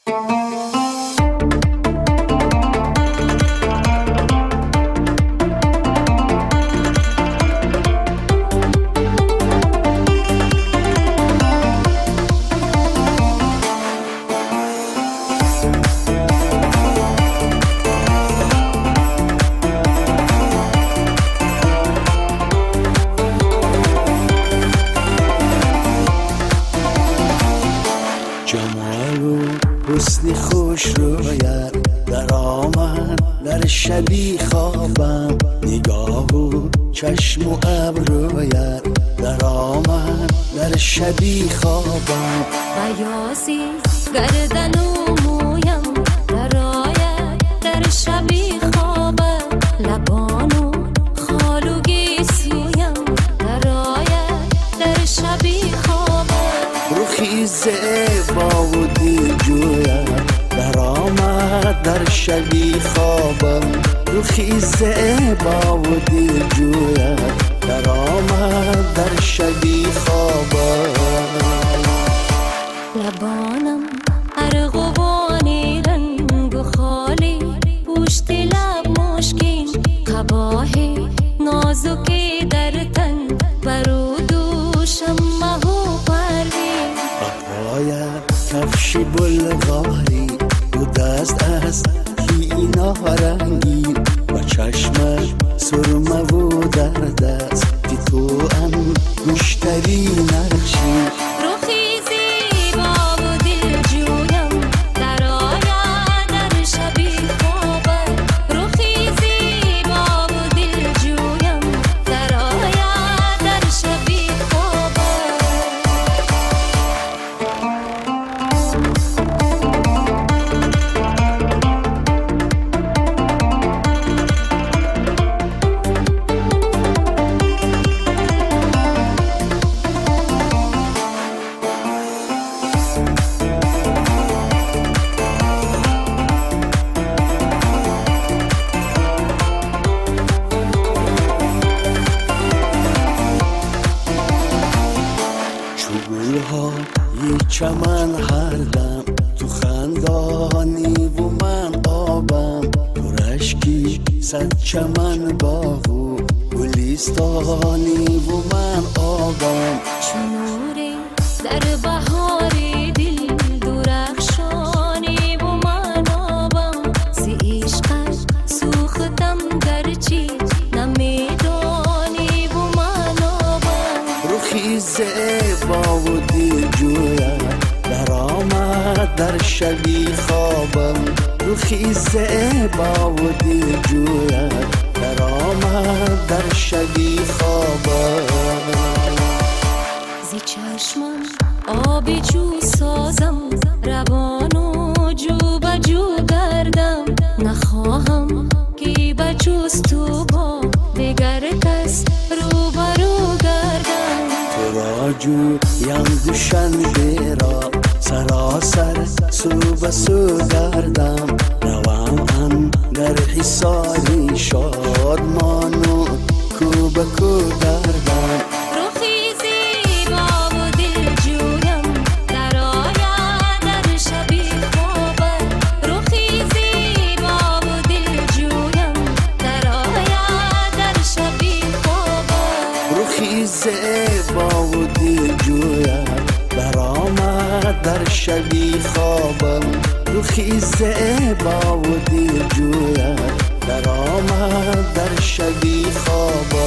Ҷамолу ҳусни хушрӯят даромад дар шаби хобам, нигоҳу чашму абрӯят даромад дар шаби хобам. Баёзи гардану мӯям дарояд дар шаби хобам, лабону холу гесӯям дарояд дар шаби хобам. Рухи зебову дилҷӯят даромад дар шаби хобам, рухи зебову дилҷӯят даромад дар шаби хобам. Лабонам арғувони рангу холи, пушти лаб мушкин, қабоҳи нозуке дар тан, бару дӯшам маҳу парвин. Ба поят кафши булғорӣ, ду даст аз кинорангин, ба чашмат сурмаву дар дасти ту ангуштари нақшин. Рухи зебову дилҷӯям дарояд дар шаби хобам, рухи зебову дилҷӯям дарояд дар шаби хобам. Чу гулҳои чаман ҳардам ту хандониву ман обам, ту рашки сад чаман боғу гулистониву ман обам. Чу нуре дар баҳори дил дурахшониву ман обам, зи ишқат сӯхтам гарчи намедониву ман обам. Рухи зебову дилҷӯят даромад дар шаби хобам, рухи зебову дилҷӯят даромад дар шаби хобам. Зи чашмам оби ҷӯ созам равону ҷӯ ба ҷӯ гардам, нахоҳам ки ба ҷуз ту бо дигар кас рӯбарӯ гардам. Туро ҷӯям Душанберо саросар сӯ ба сӯ гардам, равам андар ҳисори шодмону кӯ ба кӯ гардам. Рухи зебову дилҷӯям дарояд дар шаби хобам, рухи зебову дилҷӯям дарояд дар шаби хобам. Рухи зебову дилҷӯят даромад дар шаби хобам, рухи зебову дилҷӯят даромад дар шаби хобам.